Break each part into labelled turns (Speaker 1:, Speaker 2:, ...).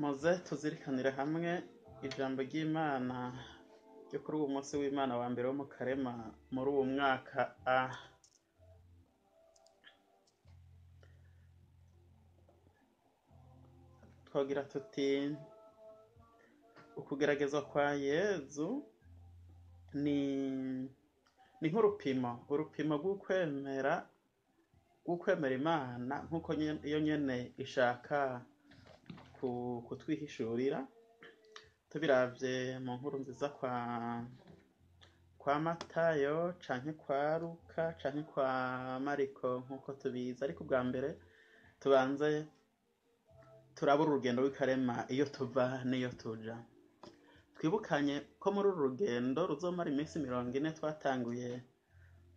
Speaker 1: Muze tuzirikanire hamwe ijambo ry'Imana ryo kuri uwu munsi w'Imana wa mbere wo mu Karema muri uwu mwaka A. Twogira tuti ukugeragezwa kwa Yezu ni nk'urupimo, urupimo rw'ukwemera Imana nk'uko yo nyene ishaka kutwihishurira. Tubiravye mu nkuru nziza kwa Matayo canke kwa Luka canke kwa Mariko nk'uko tubizi, ariko ubwa mbere tubanze turabura urugendo rw'ikarema iyo tuva n'iyo tuja. Twibukanye ko muri uru rugendo ruzomara iminsi 40 twatanguye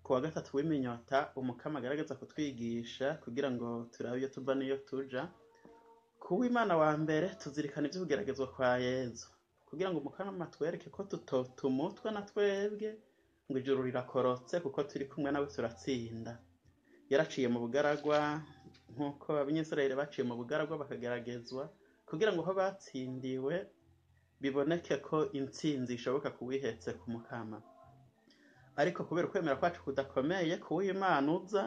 Speaker 1: ku wa gatatu w'iminyota, Umukama agerageza kutwigisha kugira ngo turabe iyo tuva n'iyo tuja. Ku w'Imana wa mbere tuzirikana ivyo kugeragezwa kwa Yezu, kugira ngo Umukama atwereke ko tutota umutwe na twebwe ngo ijuru rirakorotse, kuko turi kumwe nawe turatsinda. Yaraciye mu bugaragwa nk'uko Abanyisirayeli baciye mu bugaragwa bakageragezwa, kugira ngo aho batsindiwe biboneke ko intsinzi ishoboka kuwihetse ku Mukama. Ariko kubera ukwemera kwacu kudakomeye, ku w'Imana uza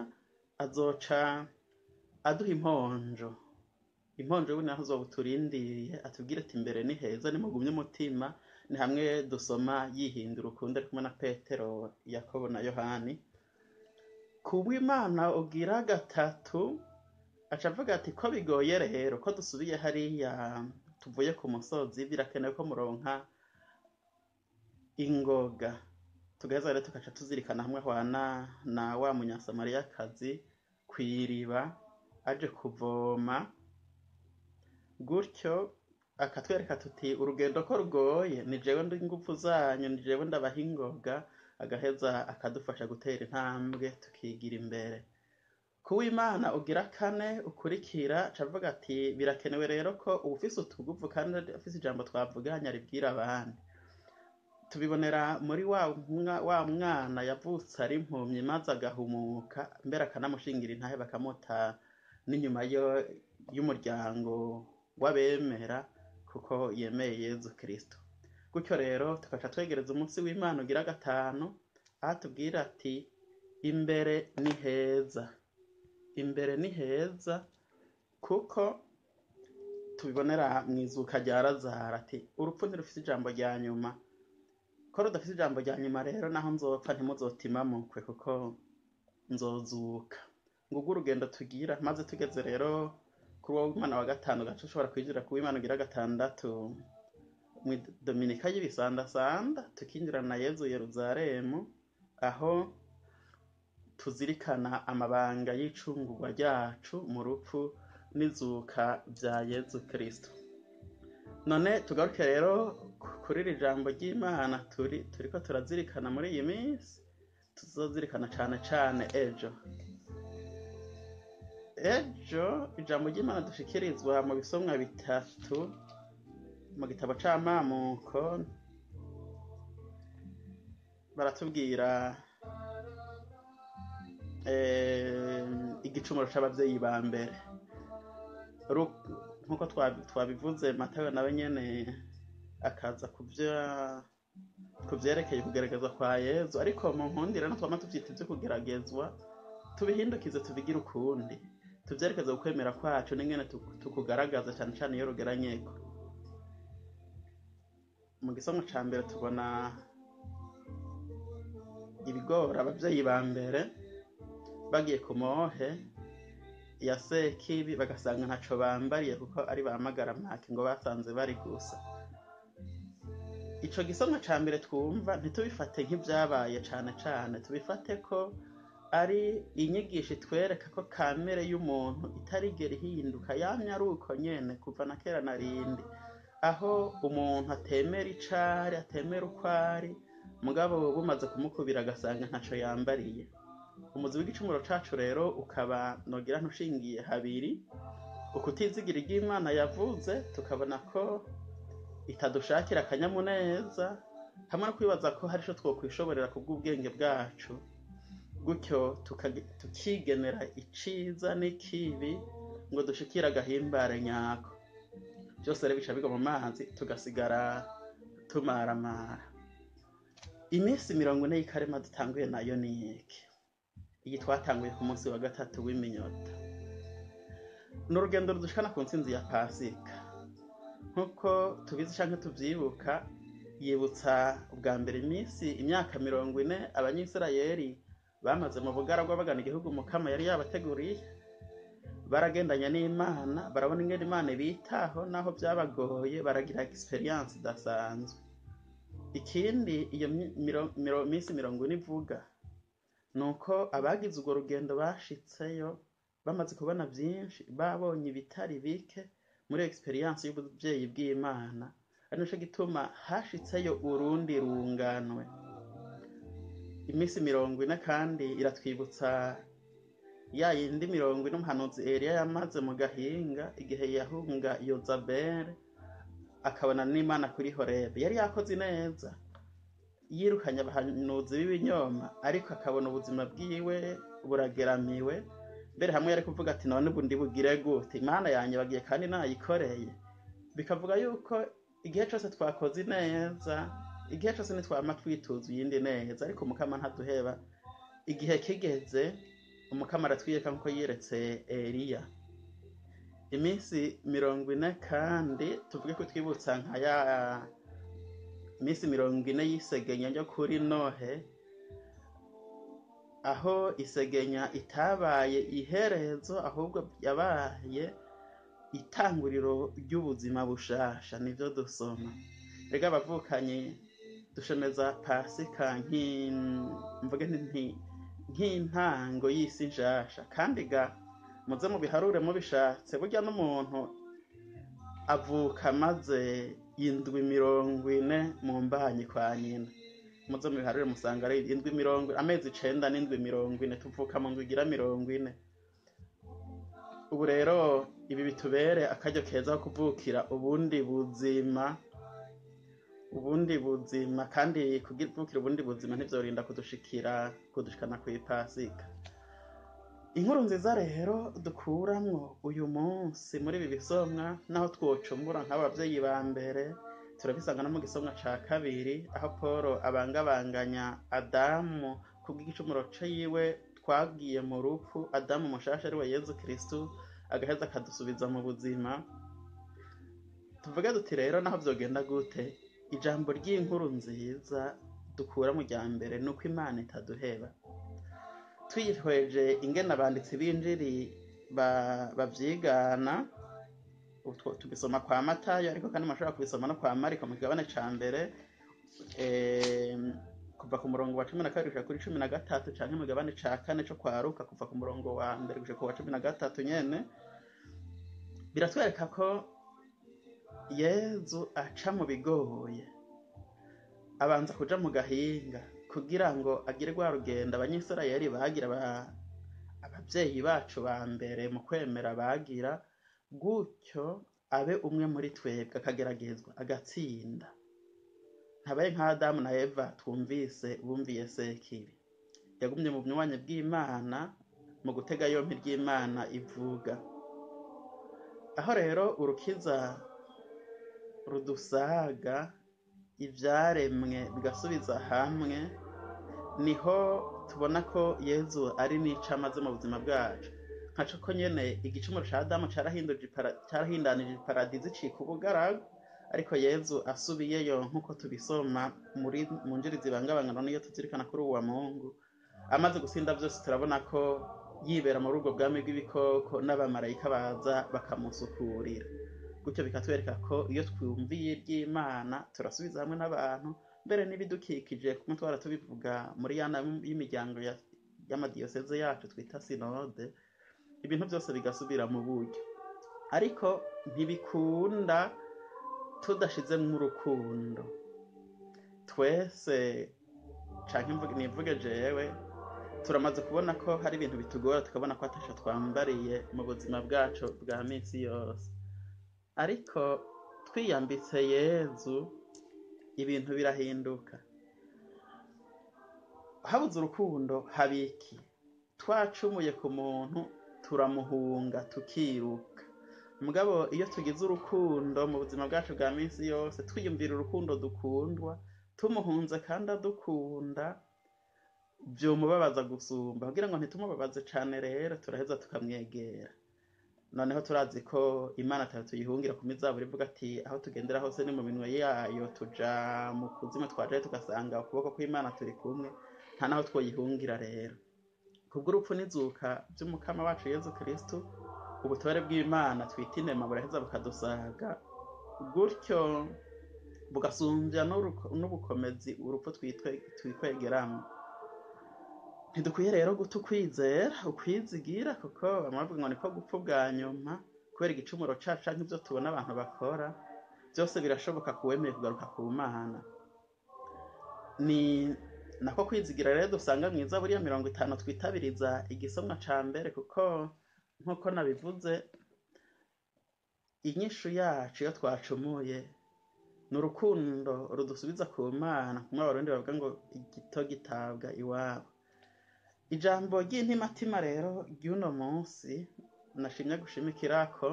Speaker 1: azoca aduha imponjo. Imponjo we naho azoba uturindiriye, atubwire ati imbere ni heza, nimugumye umutima. Ni hamwe dusoma yihindura ukundi ari kumwe na Petero, Yakobo na Yohani. Ku w'Imana ugira gatatu aca avuga ati ko bigoye rero ko dusubiye hariya tuvuye ku musozi, birakenewe ko muronka ingoga. Tugaheza rero tugaca tuzirikana hamwe ahwana na wa munyasamariyakazi kw'iriba aje kuvoma, gutyo akatwereka tuti urugendo ko rugoye, ni jewe ndi inguvu zanyu, ni jewe ndabaha ingoga. Agaheza akadufasha gutera intambwe tukigira imbere. Ku w'Imana ugira kane ukurikira aca avuga ati birakenewe rero ko uwufise utuguvu kandi afise ijambo twavuganye aribwira abandi. Tubibonera muri wa mwana yavutse ari impumyi maze agahumuka, mbere akanamushingira intahe bakamuta n'inyuma y'umuryango w'abemera kuko yemeye Yezu Kristo. Gutyo rero tugaca twegereza umunsi w'Imana ugira gatanu, aho atubwira ati imbere ni heza, imbere ni heza, kuko tubibonera mw'izuka rya Lazaro ati urupfu ntirufise ijambo rya nyuma. Ko rudafise ijambo rya nyuma rero, naho nzopfa ntimuzotimamukwe kuko nzozuka. Ngurwo urugendo tugira, maze tugeze rero kuri uwo w'Imana wa gatanu, ugaca ushobora kwinjira ku w'Imana ugira gatandatu mw'i Dominika y'ibisandasanda, tukinjirana na Yezu Yeruzalemu, aho tuzirikana amabanga y'icungurwa ryacu mu rupfu n'izuka vya Yezu Kristo. None tugaruke rero kuri iri jambo ry'Imana turiko turazirikana muri iyi minsi, tuzozirikana cane cane ejo. Ejo ijambo ry'Imana dushikirizwa mu bisomwa bitatu mu gitabo c'Amamuko, baratubwira igicumuro c'abavyeyi ba mbere. Nkuko twabivuze, Matayo nawe nyene akaza kuvyerekeye kugeragezwa kwa Yezu, ariko mu nkundira no twama tuvyita ivyo kugeragezwa, tubihindukize tubigire ukundi, tuvyerekeze ukwemera kwacu n'ingene tukugaragaza cane cane iyo rugeranyeko. Mu gisomwa ca mbere tubona ibigora abavyeyi ba mbere bagiye ku mohe ya Sekibi, bagasanga ntaco bambariye kuko ari ba magaramake, ngo basanze bari gusa. Ico gisomwa ca mbere twumva ntitubifate nk'ivyabaye cane cane, tubifate ko ari inyigisho itwereka ko kamere y'umuntu itarigera ihinduka, yamye ari uko nyene kuva na kera na rindi, aho umuntu atemera icari, atemera uko ari, mugabo bumaze kumukubira agasanga ntaco yambariye. Umuzi w'igicumuro cacu rero ukaba nogira ntushingiye habiri: ukutizigira iry'Imana yavuze, tukabona ko itadushakira akanyamuneza, hamwe no kwibaza ko hari ico twokwishoborera kubw'ubwenge bwacu, gutyo tukigenera iciza n'ikibi ngo dushikire agahimbare nyako. Byose rero bica bigwa mu mazi, tugasigara tumaramara. Iminsi 40 y'ikarema dutanguye nayo ni iki? Iyi twatanguye ku munsi wa gatatu w'iminyota. Ni urugendo rudushikana ku ntsinzi ya Pasika. Nk'uko tubizi canke tuvyibuka, yibutsa ubwa mbere iminsi imyaka 40 Abanyisirayeli bamaze mu bugaragwa bagana igihugu Mukama yari yabateguriye. Baragendanye n'Imana, barabona ingene Imana ibitaho naho byabagoye, baragira experience idasanzwe. Ikindi iyo minsi 40 ivuga ni uko abagize urwo rugendo bashitseyo bamaze kubona byinshi, babonye ibitari bike muri experience y'ubuvyeyi bw'Imana. Ari nico gituma hashitseyo urundi runganwe. Iminsi 40 kandi iratwibutsa ya yindi 40 umuhanuzi Eliya yamaze mu gahinga igihe yahunga Yozabeli, akabona n'Imana kuri Horebe. Yari yakoze neza, yirukanye abahanuzi b'ibinyoma, ariko akabona ubuzima bwiwe burageramiwe. Mbere hamwe yari kuvuga ati none ubu ndibugire gute, Imana yanjye bagiye kandi nayikoreye. Bikavuga yuko igihe cose twakoze neza, igihe cose nitwama twituza iyindi neza, ariko Umukama ntaduheba. Igihe kigeze Umukama aratwiyereka nkuko yiyeretse Eliya. Iminsi 40 kandi tuvuge ko twibutsa nka ya minsi 40 y'isegenya ryo kuri Nohe, aho isegenya itabaye iherezo ahubwo yabaye itanguriro ry'ubuzima bushasha. Nivyo dusoma. Rega abavukanye, dushemeza Pasika mvuge nk'intango y'isi nshasha. Kandi ga muze mubiharure mubishatse, burya n'umuntu avuka maze indwi 40 mu mbanyi kwa nyina. Muze mubiharure musanga ari indwi mirongo, amezi 9 n'indwi 40, tuvuka mu ndwi igira 40. Ubu rero ibi bitubere akaryo keza ko kuvukira ubundi buzima, ubundi buzima. Kandi kuvukira ubundi buzima ntivyorinda kudushikana kw'Ipasika. Inkuru nziza rero dukuramwo uyu munsi muri ibi bisomwa, naho twocumbura nk'abavyeyi ba mbere, turabisanga no mu gisomwa ca kabiri, aho Paul abangabanganya Adamu kubw'igicumuro ciwe twagiye mu rupfu, Adamu mushasha ariwe Yezu Kristu agaheza akadusubiza mu buzima. Tuvuge duti rero naho vyogenda gute, ijambo ry'inkuru nziza dukura mu rya mbere ni uko Imana itaduheba. Twihweje ingene abanditsi b'injiri bavyigana, tubisoma kwa Matayo, ariko kandi mushobora kubisoma no kwa Mariko mu kigabane ca mbere, kuva ku murongo wa 12 gushika kuri 13, canke mu kigabane ca kane co kwa Luka kuva ku murongo wa mbere gushika ku wa 13 nyene. Biratwereka ko Yezu aca mu bigoye, abanza kuja mu gahinga kugira ngo agire rwa rugendo Abanyisirayeli bagira, abavyeyi bacu ba mbere mu kwemera bagira, gutyo abe umwe muri twebwe, akageragezwa agatsinda. Ntabaye nka Adamu na Eva twumvise bumviye Sekibi. Yagumye mu bunywanyi bw'Imana, mu gutega yompi ry'Imana ivuga. Aho rero urukiza rudusaga, ivyaremwe bigasubiza hamwe, niho tubona ko Yezu ari n'ico amaze mu buzima bwacu. Nkaco ko nyene igicumuro ca Adamu carahindanije iparadizo icika ubugaragu, ariko Yezu asubiyeyo nk'uko tubisoma mu njiri zibangabangana niyo tuzirikana kuri uwa Mungu. Amaze gutsinda vyose, turabona ko yibera muri ubwo bwami bw'ibikoko n'abamarayika baza bakamusukurira. Gutyo bikatwereka ko iyo twumviye iry'Imana turasubiza hamwe n'abantu, mbere n'ibidukikije, kumwe twara tubivuga muri ya nama y'imiryango y'amadiyoseze yacu twita sinode, ibintu byose bigasubira mu buryo. Ariko ntibikunda tudashizemwo urukundo. Twese canke nivuge jewe, turamaze kubona ko hari ibintu bitugora, tukabona ko ataco twambariye mu buzima bwacu bwa minsi yose. Ariko twiyambitse Yezu ibintu birahinduka. Habuze urukundo habiki? Twacumuye ku muntu turamuhunga tukiruka. Mugabo iyo tugize urukundo mu buzima bwacu bwa minsi yose, twiyumvira urukundo dukundwa, tumuhunze kandi adukunda, vyomubabaza gusumba. Kugira ngo ntitumubabaze cane rero, turaheza tukamwegera. Noneho turazi ko Imana atayo tuyihungira ku mizaburi ivuga ati aho tugendera hose ni mu minwe yayo, tuja mu kuzimu twajayo tugasanga ukuboko kw'Imana turi kumwe, nta naho twoyihungira rero. Kubw'urupfu n'izuka vy'Umukama wacu Yezu Kristu, ubutware bw'Imana twita inema buraheza bukadusaga, gutyo bugasumvya n'ubukomezi urupfu twikwegeramwo. Ntidukwiye rero guta ukwizera, ukwizigira, kuko bamwe bavuga ngo niko gupfa ubwa nyuma, kubera igicumuro cacu canke ivyo tubona abantu bakora, vyose birashoboka kuwemeye kugaruka ku Mana. Ni nako kwizigira rero dusanga mw'izaburi ya 50 twitabiriza igisomwa ca mbere, kuko nk'uko nabivuze, inyishu yacu iyo twacumuye ni urukundo rudusubiza ku Mana, kumwe Abarundi bavuga ngo igito gitabwa iwabo. Ijambo ry'intimatima rero ry'uno munsi nashimye gushimikirako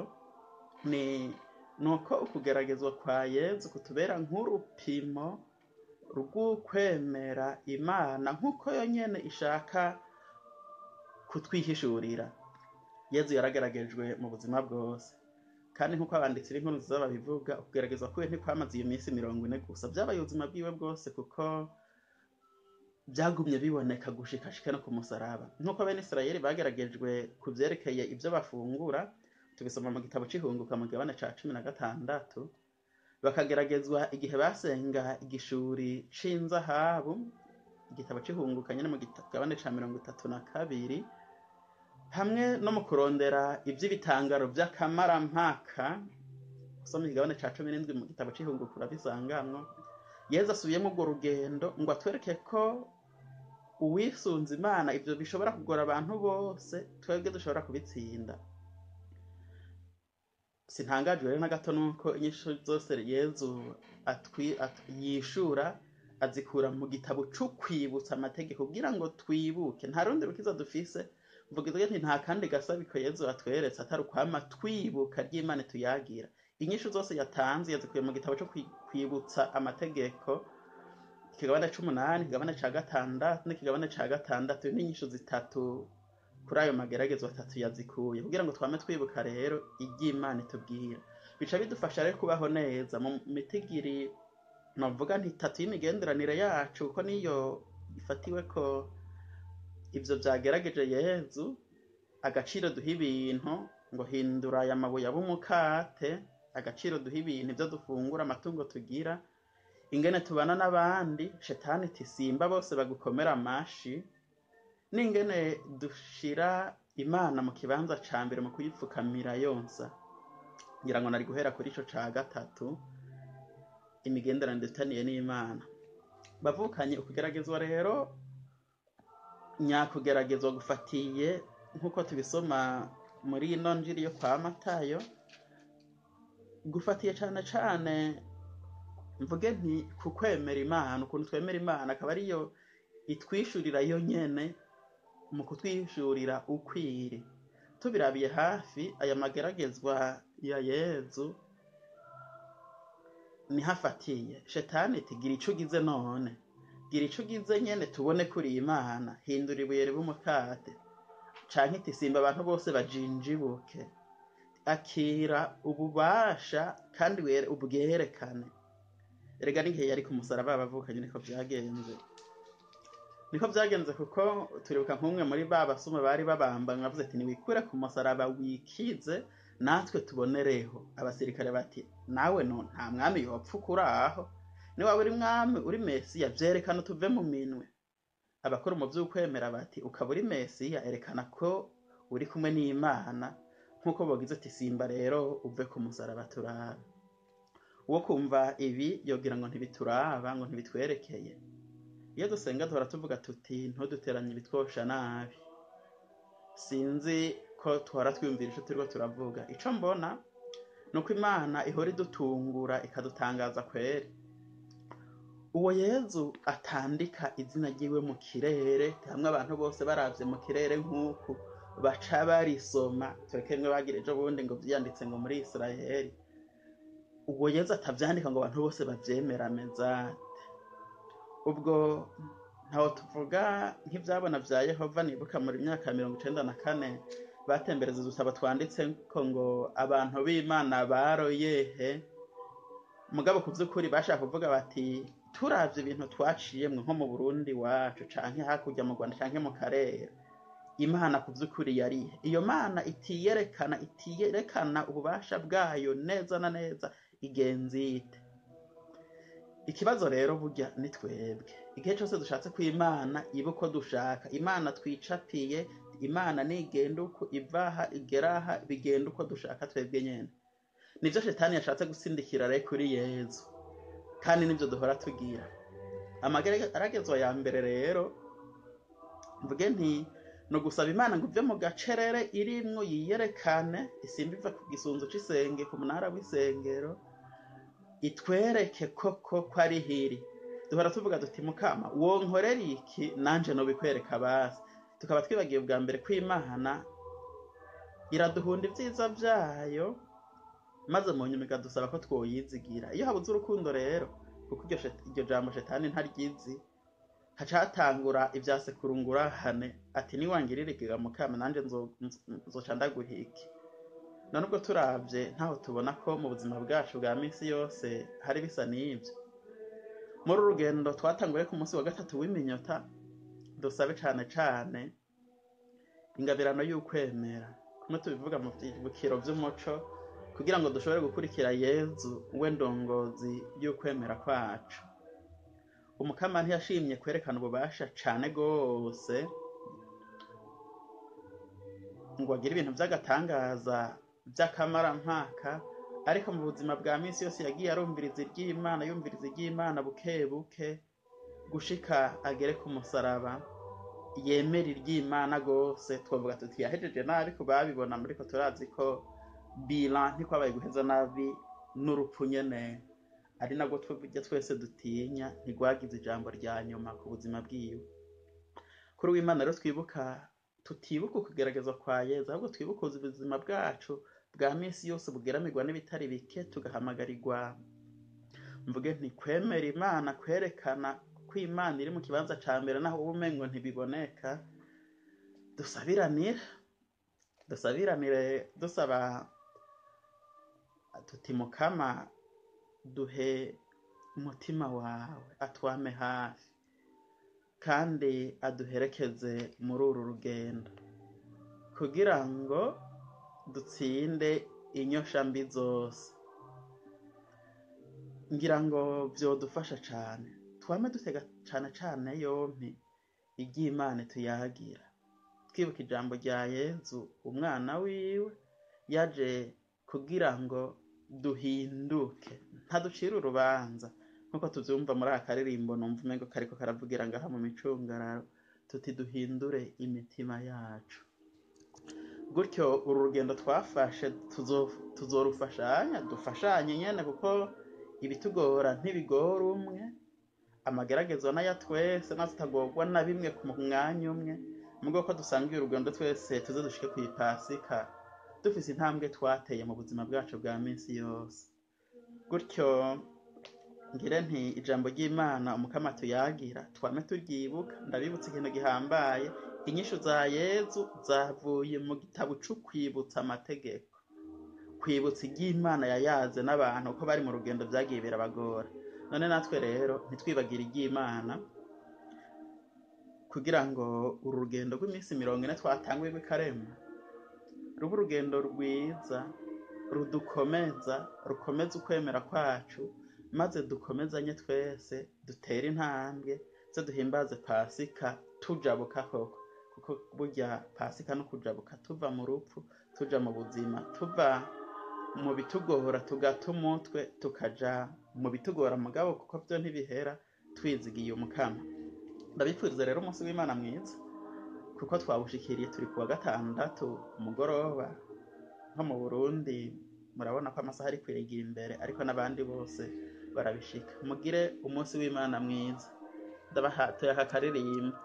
Speaker 1: ni nuko ukugeragezwa kwa Yezu kutubera nk'urupimo rw'ukwemera Imana nk'uko yonyene ishaka kutwihishurira. Yezu yarageragejwe mu buzima bwose, kandi nk'uko abanditsi b'inkuru nziza babivuga, ukugeragezwa kwiwe ntikwamaze iyo minsi 40 gusa, vyabaye ubuzima bwiwe bwose, kuko vyagumye biboneka gushikashika no ku musaraba. Nk'uko bene Isirayeli bageragejwe ku vyerekeye ivyo bafungura, tubisoma mu gitabo c'Ihunguka mu kigabane ca 16, bakageragezwa igihe basenga igishuri c'inzahabu, igitabo c'Ihunguka nyene mu kigabane ca 32, hamwe no mu kurondera ivy'ibitangaro vy'akamarampaka, usoma ikigabane ca 17 mu gitabo c'Ihunguka urabisangamwo. Yezu asubiyemwo urwo rugendo ngo atwereke ko uwisunze Imana ivyo bishobora kugora abantu bose, twebwe dushobora kubitsinda. Sintangajwe rero na gato nuko inyishu zose Yezu yishura azikura mu gitabo c'ukwibutsa amategeko kugira ngo twibuke. Nta rundi rukiza dufise, mvuga nti nta kandi gasabiko Yezu atweretse atari ukwama twibuka ry'Imana tuyagira. Inyishu zose yatanze yazikuye mu gitabo co kwibutsa amategeko, ikigabane c'umunani, ikigabane ca 6 n'ikigabane ca 6, n'inyishu zitatu kuri ayo mageragezo atatu yazikuye, kugira ngo twame twibuka rero iry'Imana itubwira. Bica bidufasha rero kubaho neza mu mitigiri novuga nti itatu y'imigenderanire yacu, kuko niyo ifatiwe ko ivyo vyagerageje Yezu, agaciro duha ibintu ngo hindura aya mabuye abe umukate, agaciro duha ibintu ivyo dufungura, amatungo tugira, ingene tubana n'abandi, shetani iti simba bose bagukomera amashi, n'ingene dushira Imana mu kibanza ca mbere mu kuyipfukamira yonsa. Ngira ngo nari guhera kuri ico ca 3, imigenderanire dufitaniye n'Imana. Bavukanye, ukugeragezwa rero nyakugeragezwa gufatiye nk'uko tubisoma muri ino njiri yo kwa Matayo, gufatiye cane cane mvuge nti ku kwemera Imana, ukuntu twemera Imana akaba ariyo itwishurira yo nyene mu kutwishurira ukwiri. Tubirabiye hafi aya mageragezwa ya Yezu niho afatiye. Shetani iti gira ico ugize none, gira ico ugize nyene tubone kuri Imana, hindura ibuye ribe umukate, canke iti simba abantu bose bajinjibuke, akira ububasha kandi ubwerekane. Erega n'igihe yari ku musaraba abavukanye niko vyagenze. Niko vyagenze kuko turibuka nk'umwe muri ba basuma bari babambanywe avuze ati niwikure ku musaraba wikize natwe tubonereho. Abasirikare bati nawe no nta mwami yopfa ukuraho, niba uri mwami uri Mesiya vyerekana tuve mu minwe. Abakora mu vy'ukwemera bati ukaba uri Mesiya erekana ko uri kumwe n'Imana, nk'uko bogize ati simba rero uve ku musaraba turabe. Uwo kumva ibi yogira ngo ntibituraba, ngo ntibitwerekeye. Iyo dusenga duhora tuvuga tuti ntuduteranye ibitwosha nabi. Sinzi ko tuhora twiyumvira ico turiko turavuga. Ico mbona nuko Imana ihora idutungura ikadutangaza kweri. Uwo Yezu atandika izina ryiwe mu kirere, hamwe abantu bose baravye mu kirere nk'uku baca barisoma. Tureke bimwe bagira ejo bundi ngo vyiyanditse ngo muri Isirayeli, ubwo Yezu atavyandika ngo abantu bose bavyemera ameze ate? Ubwo ntaho tuvuga nk'ivyabona vya Yehova. Nibuka muri myaka ya 94 batembereza udutabo twanditse ko ngo abantu b'Imana baroyehe, mugabo ku vy'ukuri bashaka kuvuga bati turavye ibintu twaciyemwo nko mu Burundi wacu canke hakurya mu Rwanda canke mu karere, Imana ku vy'ukuri yarihe? Iyo Mana itiyerekana ububasha bwayo neza na neza, igenzi ite? Ikibazo rero burya ni twebwe, igihe cose dushatse ko Imana iba uko dushaka, Imana twicapiye, Imana nigenda uko ivaha igeraha, bigenda uko dushaka twebwe nyene. Nivyo shetani yashatse gutsindikira rero kuri Yezu, kandi nivyo duhora tugira. Amageragezwa ya mbere rero, mvuge nti ni ugusaba Imana ngo ive mu gacerere irimwo, yiyerekane, isimba iva ku gisunzu c'isenge, ku munara w'isengero, itwereke koko ko ari hiri. Duhora tuvuga duti Mukama wonkorera iki nanje nobikwereka basi, tukaba twibagiye ubwa mbere ko Imana iraduhunda ivyiza vyayo, maze mu nyuma ikadusaba ko twoyizigira. Iyo habuze urukundo rero, kuko iryo jambo shetani ntaryizi, haca hatangura ivya sekurungurahane, ati niwangirira ikiga Mukama nanje nzoca ndaguha iki. None ubwo turavye ntaho tubona ko mu buzima bwacu bwa misi yose hari bisa n'ivyo? Muri uru rugendo twatanguye ku munsi wa gatatu w'iminyota, dusabe cane cane ingabirano y'ukwemera, kumwe tubivuga mu vyibukiro vy'umuco, kugira ngo dushobore gukurikira Yezu we ndongozi y'ukwemera kwacu. Umukama ntiyashimye kwerekana ububasha cane gose ngo agire ibintu vy'agatangaza vy'akamarampaka, ariko mu buzima bwa misi yose yagiye arumviriza iry'Imana, yumviriza iry'Imana buke buke gushika agere ku musaraba, yemera iry'Imana gose. Twovuga tuti yahejeje nabi ku babibona, muriko turazi ko bilan ntikwabaye guheza nabi, n'urupfu nyene ari nabwo twebwe twese dutinya ntigwagize ijambo rya nyuma ku buzima bwiwe. Kuri uw'Imana rero twibuka, tutibuka ukugeragezwa kwa Yezu, ahubwo twibuka ubuzima bwacu bwa misi yose bugeramirwa n'ibitari bike, tugahamagarirwa, mvuge nti kwemera Imana, kwerekana ko Imana iri mu kibanza ca mbere naho uba umengo ntibiboneka. Dusabiranire dusaba tuti Mukama duhe umutima wawe atwame hafi kandi aduherekeze muri uru rugendo kugira ngo dutsinde inyosha mbi zose. Ngira ngo vyodufasha cane twame dutega cane cane yompi iry'Imana tuyagira, twibuka ijambo rya Yezu umwana wiwe yaje kugira ngo duhinduke, ntaducire urubanza nkuko tuvyumva muri aka karirimbo numva umengo kariko karavugira ngaha mu micungararo, tuti duhindure imitima yacu. Gutyo uru rugendo twafashe tuzorufashanya, dufashanye nyene, kuko ibitugora ntibigora umwe, amageragezo n'aya twese natutagorwa na bimwe ku mwanya umwe. Mugabo ko dusangiye urugendo twese, tuze dushike kw'ipasika dufise intambwe twateye mu buzima bwacu bwa minsi yose. Gutyo ngire nti ijambo ry'Imana Umukama tuyagira twame turyibuka. Ndabibutsa ikintu gihambaye, inyishu za Yezu zavuye mu gitabo c'ukwibutsa amategeko, kwibutsa iry'Imana yayaze n'abantu ko bari mu rugendo vyagiye birabagora. None natwe rero ntitwibagire iry'Imana, kugira ngo uru rugendo rw'iminsi 40 twatanguye rw'ikarema rube urugendo rwiza rudukomeza, rukomeza ukwemera kwacu, maze dukomezanye twese dutere intambwe ze duhimbaze Pasika tujabuka koko, kuko burya Pasika no kujabuka tuva mu rupfu tuja mu buzima, tuva mu bitugora tugata umutwe tukaja mu bitugora mugabo kuko vyo ntibihera, twizigiye Umukama. Ndabipfuriza rero umunsi w'Imana mwiza, kuko twawushikiriye turi kuwa gatandatu umugoroba nko mu Burundi, murabona ko amasaha ari kwegera imbere, ariko n'abandi bose barabishika. Mugire umunsi w'Imana mwiza. Ndabahatuye aka karirimbo.